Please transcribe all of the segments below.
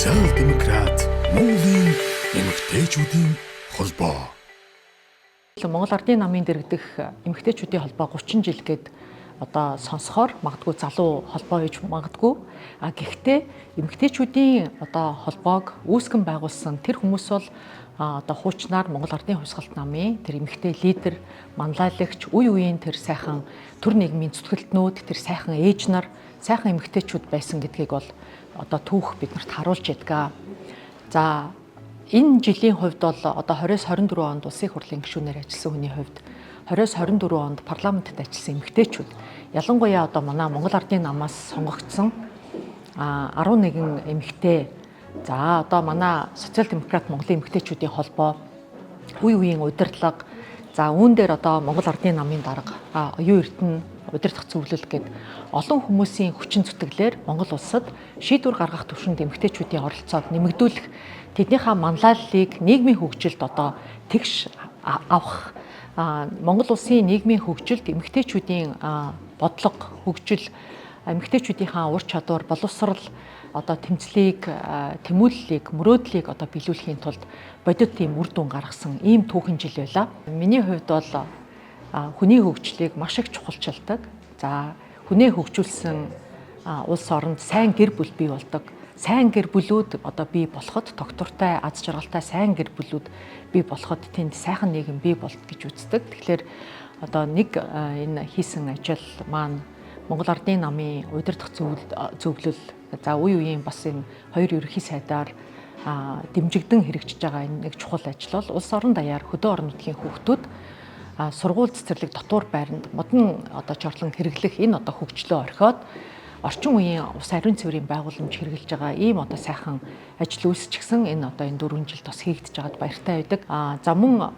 Социал демократ Монголын эмэгтэйчүүдийн холбоо. Монгол Ардын намын дэргэдэх эмэгтэйчүүдийн холбоо 30 жил гээд одоо сонсохоор магадгүй залуу холбоо гэж магадгүй. А гэхдээ эмэгтэйчүүдийн одоо холбоог үүсгэн байгуулсан тэр хүмүүс бол одоо хуучнаар Монгол Ардын хувьсгалт намын тэр эмэгтэй лидер, манлайлагч, үе үеийн тэр сайхан төр нийгмийн зүтгэлтнүүд, тэр сайхан ээж нар, сайхан эмэгтэйчүүд байсан гэдгийг бол одоо түүх биднэрт харуулж ядгаа. За энэ жилийн хувьд бол одоо 20-24 онд улсын хурлын гишүүнээр ажилласан хүний хувьд 20-24 онд парламентод ажилласан эмэгтэйчүүд ялангуяа одоо манай Монгол Ардын намаас сонгогдсон 11 эмэгтэй, за одоо манай Социал Демократ Монголын эмэгтэйчүүдийн холбоо үе үеийн удирдлага, за үүн дээр одоо Монгол Ардын намын дарга Оюун Эрдэнэ удирдах зөвлөл гээд олон хүмүүсийн хүчин зүтгэлээр Монгол улсад шийдвэр гаргах түвшинд эмэгтэйчүүдийн оролцоог нэмэгдүүлэх, тэднийхээ манлайллыг нийгмийн хөгжилд одоо тэгш авах, Монгол улсын нийгмийн хөгжилд эмэгтэйчүүдийн бодлого, хөгжил, эмэгтэйчүүдийнхаа ур чадвар, боловсрал одоо тэмцлийг, тэмүүллийг, мөрөөдлийг одоо биелүүлэхийн тулд бодит тийм үр дүн гаргасан ийм түүхэн жил байлаа. Миний хувьд бол хүний хөгжлийг маш их чухалчилдаг. За хүнээ хөгжүүлсэн улс оронд сайн гэр бүл бий болдог. Сайн гэр бүлүүд одоо бий болоход, тогтвортой, аз жаргалтай сайн гэр бүлүүд бий болоход тэнд сайхан нийгэм бий болд гэж үздэг. Тэгэхээр одоо нэг энэ хийсэн ажил маань Монгол Ардын намын удирдах зөвлөл, за үе үеийн бас энэ хоёр ерөнхий сайдаар дэмжигдэн хэрэгжиж байгаа энэ нэг чухал ажил бол улс орон даяар хөдөө орон нутгийн хүүхдүүд сургууль цэцэрлэг дотуур байранд модон одоо чорлон хэрэглэх энэ одоо хөгжлөө орхиод орчин үеийн ус ариун цэврийн байгууламж хэрэглэж байгаа ийм одоо сайхан ажил үйлсчихсэн энэ одоо энэ 4 жил тос хийгдэж байгаад баяртай байдаг. За мөн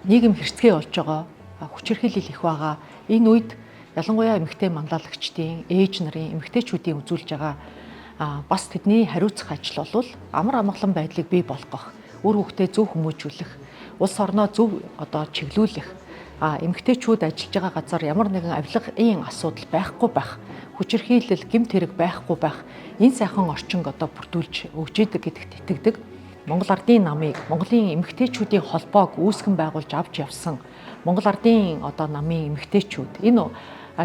нийгэм хэрцгий болж байгаа, хүчирхийлэл их байгаа энэ үед ялангуяа эмэгтэй манлайлагчдын, ээж нарын, эмэгтэйчүүдийн үзүүлж байгаа бас тэдний хариуцах ажил бол амар амгалан байдлыг бий болгох, үр хүүхдээ зөв хүмүүжүүлэх, улс орноо зөв одоо чиглүүлэх, эмэгтэйчүүд ажиллаж байгаа газар ямар нэгэн авилгын асуудал байхгүй байх, хүчирхийлэл, гэмт хэрэг байхгүй байх энэ сайхан орчинг одоо бүрдүүлж өгч идэг гэдэгт итгэдэг. Монгол Ардын намыг, Монголын эмэгтэйчүүдийн холбоог үүсгэн байгуулж авч явсан Монгол Ардын одоо намын эмэгтэйчүүд энэ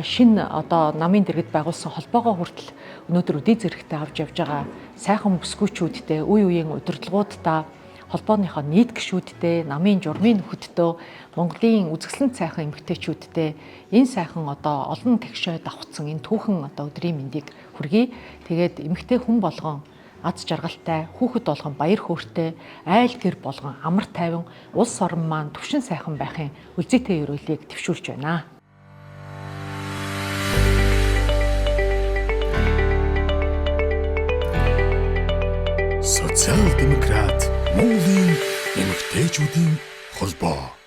шинэ одоо намын дэргэд байгуулсан холбоогоо хүртэл өнөөдөр өдий зэрэгтэй авч явж байгаа сайхан бүсгүүчүүдтэй, үе үеийн удирдлагуудтай, холбооныхоо нийт гишүүдтэй, намын журмын нөхөдтөө, Монголын үзэсгэлэн сайхан эмэгтэйчүүдтэй энэ сайхан одоо олон тэгшээ давхцсан энэ түүхэн одоо өдрийн мэндийг хүргэе. Тэгээд эмэгтэй хүн болгон аз жаргалтай, хүүхэд болгон баяр хөөртэй, айл гэр болгон амар тайван, улс орон маань төвшин сайхан байхын үлзийтэй ерөөлийг төвшүүлж байна. Социал демократ Монголын эмэгтэйчүүдийн холбоо.